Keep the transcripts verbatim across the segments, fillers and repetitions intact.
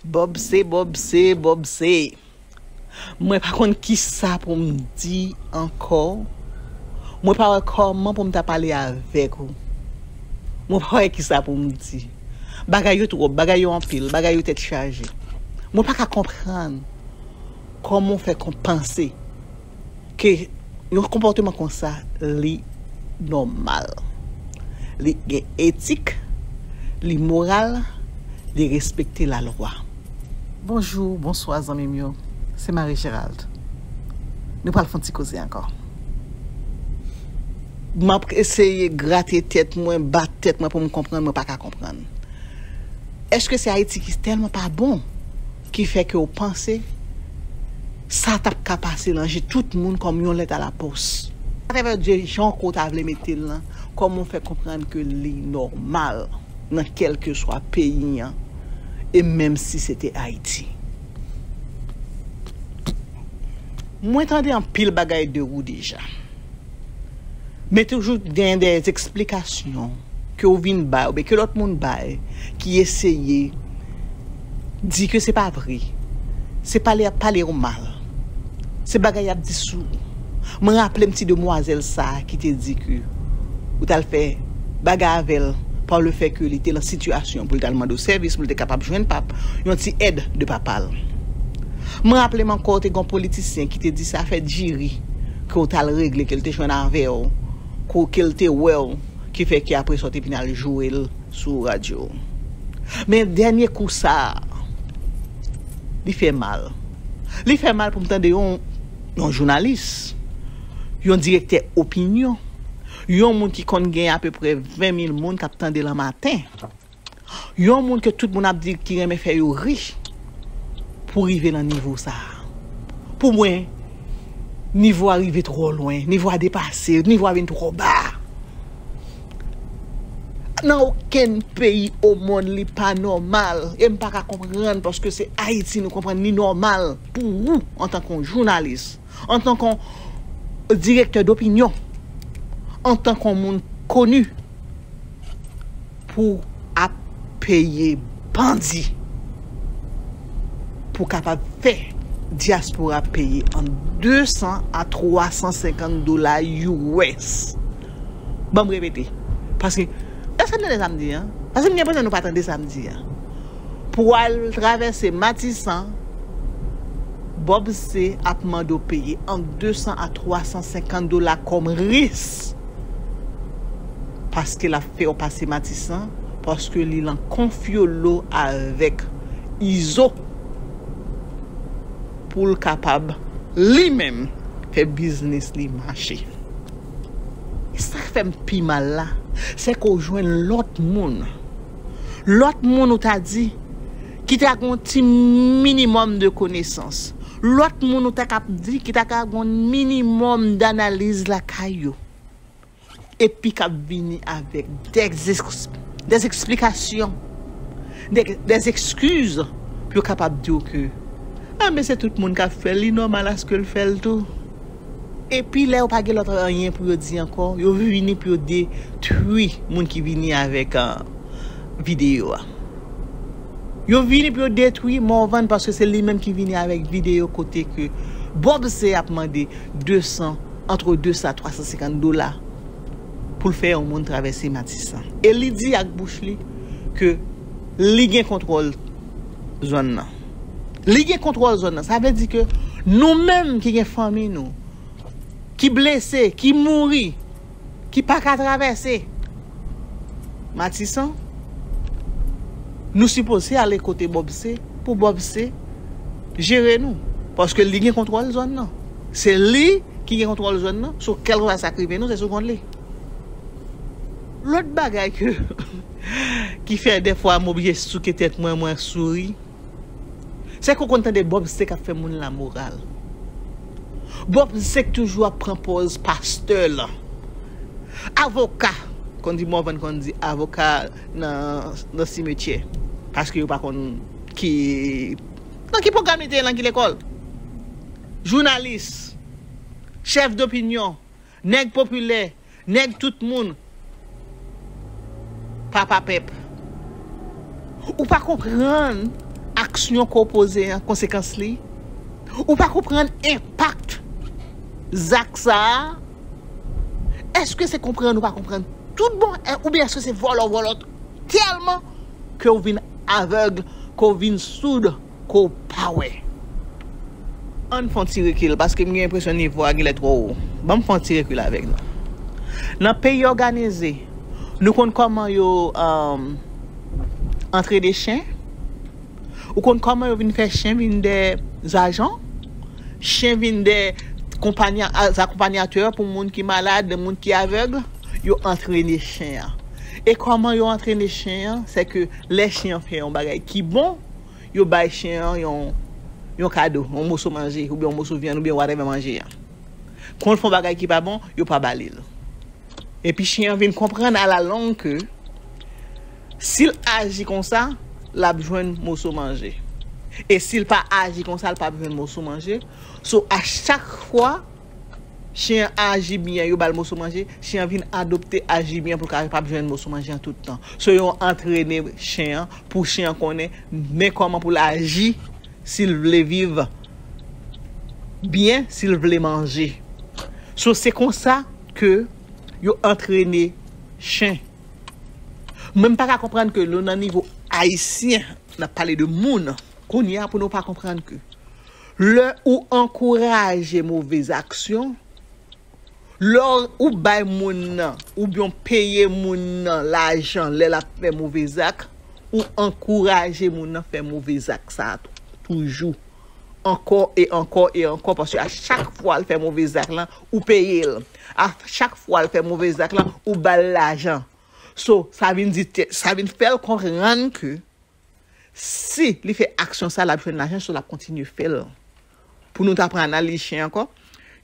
Bobse, Bobse, Bobse. Mwen pa konn kisa pou m di ankò. Mwen pa wè kòman pou m ta pale avèk ou. Mwen pa wè kisa pou m di. Bagay yo twòp, bagay yo anpil, bagay yo tèt chaje. Mwen pa ka konprann kòman w fè kon panse ke yon konpòteman konsa, li nòmal. Li gen etik, li moral, li respekte lalwa. Bonjou, bonswa zanmi m yo. Se Marie Gérald. Nou pral fè yon ti koze ankò. M ap eseye grate tèt mwen, bat tèt mwen pou m konprann, mwen pa ka konprann. Èske se Ayiti ki tèlman pa bon ki fè ke w panse sa t ap ka pase nan je tout moun kòm yon lèt alapòs? Atravè je jan ke w ta vle mete l lan, kòman w fè konprann ke li nòmal nan kèlkeswa peyi an, e menm si se te Ayiti? Mwen tande anpil bagay de ou deja. Men toujou gen de eksplikasyon ke w vin bay, oubyen ke lòt moun bay, ki eseye di ke se pa vre. Se pale y ap pale w mal. Se bagay y ap di sou ou. Mwen raple m ti demwazèl sa a ki te di ke ou t al fè bagay avè l pa le fè ke li te lan sitiyasyon pou l t al mande w sèvis, pou l te kapab jwenn pap, yon ti èd de papa l. Mwen raple m ankò, te gen yon politisyen ki te di se afè diri ke w t al regle, ke l te jwenn avè w, ke, ke l te wè w, ki fè ke apre sa w te vin al joure l sou radyo. Men dènye kou sa a, li fè mal. Li fè mal pou m tande yon, yon jounalis, yon direktè opinyon, yon moun ki konn gen apeprè ven mil moun k ap tande l an maten. Yon moun ke tout moun ap di ki renmen fè yo ri pou rive nan nivo sa a. Pou mwen, nivo a rive twò lwen, nivo a depase, nivo a vin twò ba. Nan okenn peyi omonn li pa nòmal, e m pa ka konprann paske se Ayiti nou konprann li nòmal pou ou antanke yon jounalis, antanke yon direktè dopinyon, antanke yon moun koni, pou ap peye bandi pou kapab fè dyaspora peye ant de san a twa san senkant dola U S. Ban m repete. Paske, èske n tande sa m di a? Paske m gen enpresyon nou pa tande sa m di a. Pou al travèse Matisan, Bob C ap mande w peye ant de san a twa san senkant dola kòm ris. Paske l ap fè w pase Matisan, paske li lan konfyolo avèk Izo pou l kapab li menm fè biznis li mache. E sa k fè m pi mal la, se ke w jwenn lòt moun. Lòt moun ou ta di ki ta gen yon ti minimòm de konesans. Lòt moun ou ta kab di ki ta ka gen yon minimòm danaliz lakay yo. Epi k ap vini avèk des, des eksplikasyon, des, des eskiz pou yo kapab di w ke, a, men se tout moun k ap fè l, li nòmal aske l fè l tou. Epi lè yo pa gen lòt anyen pou yo di ankò, yo vini pou yo detwi moun ki vini avèk, ah, videyo a. Yo vini pou yo detwi Morvan paske se li menm ki vini avèk videyo kote ke Bob C ap mande de san, ant de san a twa san senkant dola pou l fè yon moun travèse Matisan. E li di ak bouch li ke li gen kontwòl zòn nan. Li gen kontwòl zòn nan. Sa vle di ke nou menm ki gen fanmi nou, ki blese, ki mouri, ki pa ka travèse Matisan, nou sipoze ale kote Bob C pou Bob C jere nou. Paske li gen kontwòl zòn nan. Se li ki gen kontwòl zòn nan. So, kèlkeswa sa k rive nou, se sou kont li. Lòt bagay ke, ki fè dèfwa m oblije souke tèt mwen, mwen souri, se ke w konn tande Bob C k ap fè moun lamoral. Bob C k toujou ap pran pòz pastè lan. Avoka, konn di Morvan konn di avoka nan, nan simetyè. Paske yo pa konn ki, nan ki pwogram li te ye, nan ki lekòl. Jounalis, chèf dopinyon, nèg popilè, nèg tout moun, papa pèp. Ou pa konprann ak aksyon ke w poze an, konsekans li. Ou pa konprann enpak zak sa a. Èske se konprann ou pa konprann tout bon, oubyen èske se vòlò vòlò tèlman ke w vin avèg, ke w vin soud, ke w pa wè? Ann fè yon ti rekil, paske m gen enpresyon nivo a genlè twò wo. Ban m fè yon ti rekil avèk nou. Nan peyi òganize, nou konn kòman yo um, antrene chen? Ou konn kòman yo vin fè chen vin de zajan? Chen vin de konpanya- a- akonpanyatè pou moun ki malad, moun ki avèg. Yo antrene chen an. E kòman yo antrene chen an? Se ke lè chen an fè yon bagay ki bon, yo bay chen an yon, yon kado, yon moso manje, oubyen yon moso vyann, oubyen whatever manje an. Kon l fè yon bagay ki pa bon, yo pa ba li l. Epi chen an vin konprann alalong ke si l aji konsa, l ap jwenn moso manje. E si l pa aji konsa, l p ap jwenn moso manje. So, a chak fwa, chen an aji byen, yo ba l moso manje, chen an vin adopte aji byen pou l kapab jwenn moso manje an tout tan. So, yo antrene chen an pou chen an konnen men kòman pou l aji si l vle viv byen, si l vle manje. So, se konsa ke yo antrene chen. Mwen, m pa ka konprann ke nou nan nivo ayisyen, n ap pale de moun, kounye a pou nou pa konprann ke lè ou ankouraje movez aksyon, lè ou bay moun nan, oubyen w peye moun nan lajan lè l ap fè movez ak, ou ankouraje moun nan fè movez ak sa a tou- toujou. Ankò e ankò e ankò, paske a chak fwa l fè movez ak lan, ou peye l. A chak fwa l fè movez ak lan, ou ba l lajan. So, sa vin di, sa vin fè l konprann ke si li fè aksyon sa, l ap jwenn lajan, so l ap kontinye fè l. Pou nou ta pran analiz chen ankò,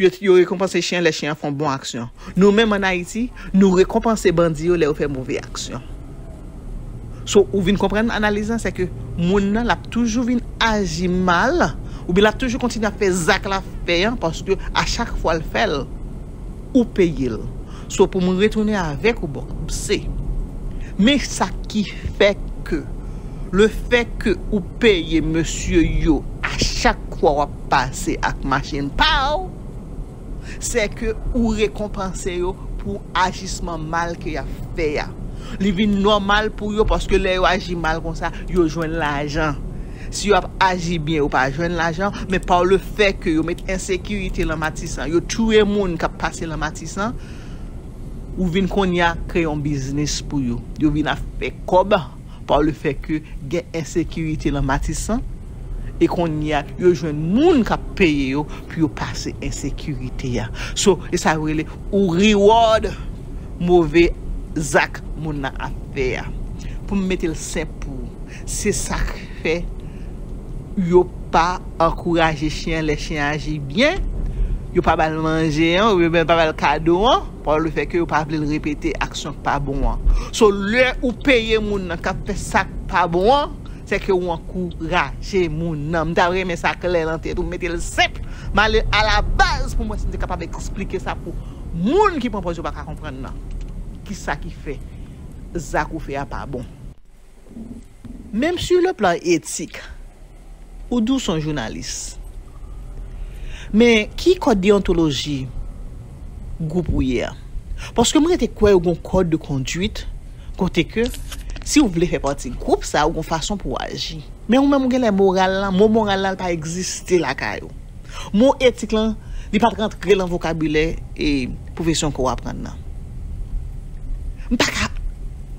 yo, yo rekonpanse chen lè chen an fè yon bon aksyon. Nou menm ann Ayiti, nou rekonpanse bandi yo lè yo fè move aksyon. So, ou vin konprann analiz lan, se ke moun nan, l ap toujou vin aji mal, oubyen l ap toujou kontinye ap fè zak l ap fè an, paske a chak fwa l fè l, ou peye l. So, pou mwen retounen avèk ou, Bob C, men sa ki fè ke, le fè ke ou peye mesye yo a chak fwa w ap pase ak machin pa w, se ke ou rekonpanse yo pou ajisman mal ke y ap fè a. Li vin nòmal pou yo, paske lè yo aji mal konsa, yo jwenn lajan. Si yo ap aji byen, yo pa jwenn lajan, men pa le fè ke yo met ensekirite lan Matisan, yo touye moun k ap pase lan Matisan, ou vin kounye a kreye yon biznis pou yo. Yo vin ap fè kòb pa le fè ke gen ensekirite lan Matisan, e kounye a, yo jwenn moun k ap peye yo pou yo pase ensekirite a. So, e sa yo rele ou reward move zak moun nan ap fè a. Pou m mete l senp pou ou, se sa k fè yo pa ankouraje chen an lè chen an aji byen, yo pa ba l manje an, oubyen pa ba l kado an, pa le fè ke yo pa vle l repete aksyon k pa bon an. So, lè ou peye moun nan k ap fè sa k pa bon an, se ke ou ankouraje moun nan. M ta renmen sa klè nan tèt ou, mete l senp. M ale a la baz pou m wè si m te kapab eksplike sa pou moun ki pran pòz yo pa ka konprann nan. Kisa ki fè zak ou fè a pa bon? Menm sur le plan éthique, ou di w se yon jounalis. Men ki kòd deontoloji gwoup ou ye a? Paske m rete kwè yo gon kòd de konduit kote ke si w vle fè pati gwoup sa, ou gon fason pou w aji. Men ou menm ou genlè moral lan, mo moral lan pa egziste lakay ou. Mo etik lan, li pa t rantre lan vokabilè e pwofesyon ke w aprann nan. M pa ka,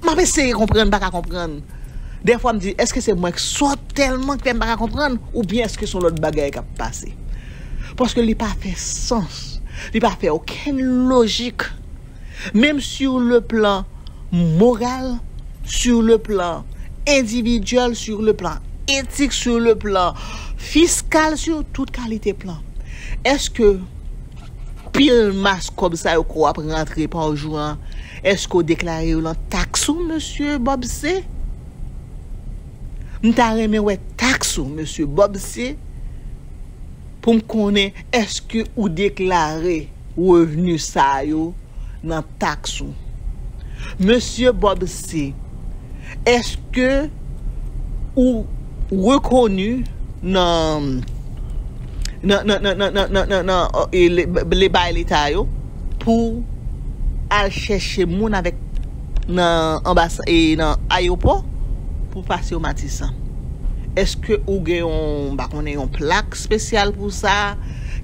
m ap eseye konprann, m pa ka konprann. Dèfwa m di, èske se mwen k sòt tèlman k fè m pa ka konprann, oubyen èske se yon lòt bagay k ap pase? Paske li pa fè sans, li pa fè okenn lojik. Menm sur le plan moral, sur le plan individuel, sur le plan éthique, sur le plan fiscal, sur tout kalite plan. Èske pil mas kòb sa yo ke w ap rantre pa jou an, èske w deklare yo lan taks ou, mesye Bob C? M ta renmen wè taks ou, mesye Bob C, pou m konnen èske ou deklare revni sa yo nan taks ou. Mesye Bob C, èske ou rekoni nan nan nan nan nan nan nan nan e le, le bay leta yo pou al chèche moun avèk nan anbasa e nan ayewopò pou pase yo Matisan. Èske ou gen yon, m pa konnen, yon plak espesyal pou sa?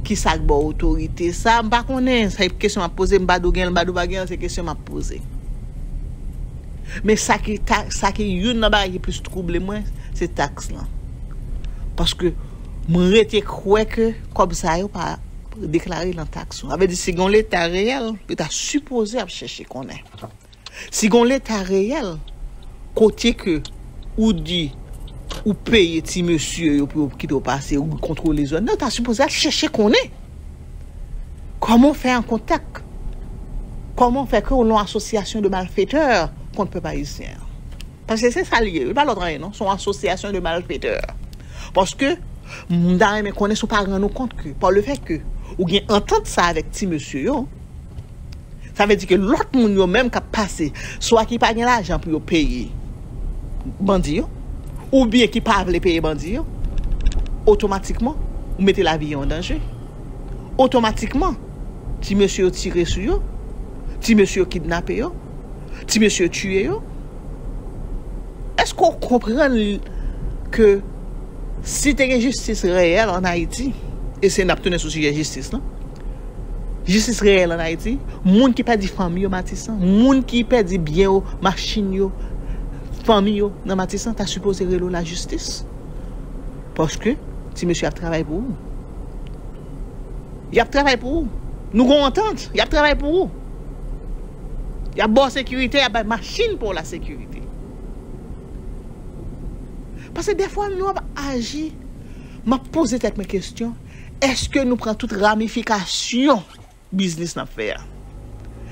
Ki sa k ba w otorite sa? M pa konnen. Se kesyon m ap poze. M pa di w gen l, m pa di w pa gen l, se kesyon m ap poze. Men sa ki ta, sa ki youn nan bagay ki plis twouble mwen, se taks lan. Paske mwen rete kwè ke kòb sa yo pa deklare nan taks yo. Sa vle di, si gen yon leta reyèl, yo ta sipoze ap chèche konnen. Si gen yon leta reyèl, kote ke ou di ou peye ti mesye yo pou yo kite w pase, ou kontwole zòn nan, yo ta sipoze al chèche konnen. Kòman w fè an kontak? Kòman w fè ke w lan asosyasyon de malfetè kont pèp ayisyen an? Paske se sa l ye, li pa lòt anyen non, se yon asosyasyon de malfetè. Paske m ta renmen konnen si w pa rann ou kont ke, pa le fè ke ou gen antant sa avèk ti mesye yo, sa vle di ke lòt moun yo menm k ap pase, swa ki pa gen lajan pou yo peye bandi yo, oubyen ki pa vle peye bandi yo, otomatikman, ou mete lavi yo an danje. Otomatikman, ti mesye yo tire sou yo, ti mesye yo kidnape yo, ti mesye yo tiye yo. Èske w konprann ke si te gen jistis reyèl ann Ayiti, e se n ap tounen sou sijè jistis lan, jistis reyèl ann Ayiti, moun ki pèdi fanmi yo Matisan, moun ki pèdi byen yo, machin yo, fanmi yo nan Matisan ta sipoze rele w lajistis. Paske ti mesye ap travay pou ou. Y ap travay pou ou. Nou gon antant, y ap travay pou ou. Y ap ba w sekirite, y ap bay machin pou w la sekirite. Paske dèfwa nou ap aji, m ap poze tèt mwen kesyon, èske nou pran tout ramifikasyon biznis n ap fè a?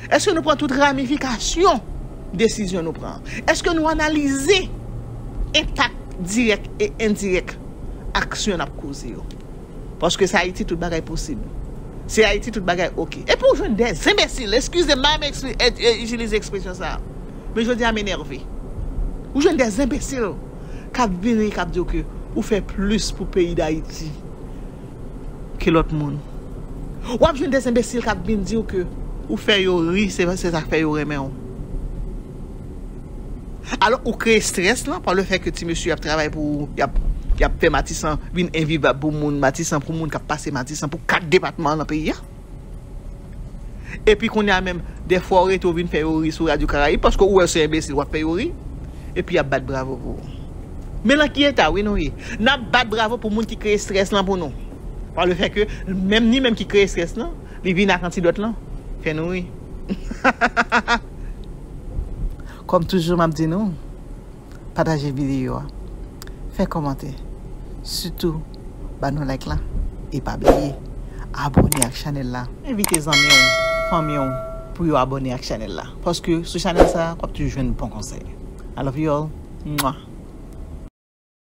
Èske nou pran tout ramifikasyon desizyon nou pran? Èske nou analize enpak dirèk e endirèk aksyon n ap koze yo? Paske se Ayiti tout bagay posib. Se Ayiti tout bagay oke. Epi w jwenn de enbesil, eskize m, m pa renmen ekspi- e- e- itilize ekspresyon sa a. Men jodi a m enève. Ou jwenn de enbesil k ap vini, k ap di w ke ou fè plis pou peyi Dayiti ke lòt moun. W ap jwenn de enbesil k ap vin di w ke ou fè yo ri, se, se sa k fè yo renmen w. Alò, ou kreye estrès lan pa le fè ke ti mesye ap travay pou ou, y ap, y ap fè Matisan vin envivab pou moun Matisan, pou moun k ap pase Matisan, pou kat depatman nan peyi a. Epi kounye a menm, dèfwa w rete w vin fè yo ri sou Radyo Karayib, paske ou wè se enbesil w ap fè yo ri, epi y ap bat bravo pou ou. Men lan ki eta, wi, nou ye. N ap bat bravo pou moun ki kreye estrès lan pou nou. Pa le fè ke menm ni menm ki kreye estrès lan, li vin ak antidòt lan, fè nou ri. Kòm toujou, m ap di nou, pataje videyo a, fè kòmantè, sitou ba nou like la, e pa bliye abòne ak chanèl la. Envite zanmi w, fanmi w pou yo abòne ak chanèl la, paske sou chanèl sa a, w ap toujou jwenn bon konsèy. I love you all. Mwah.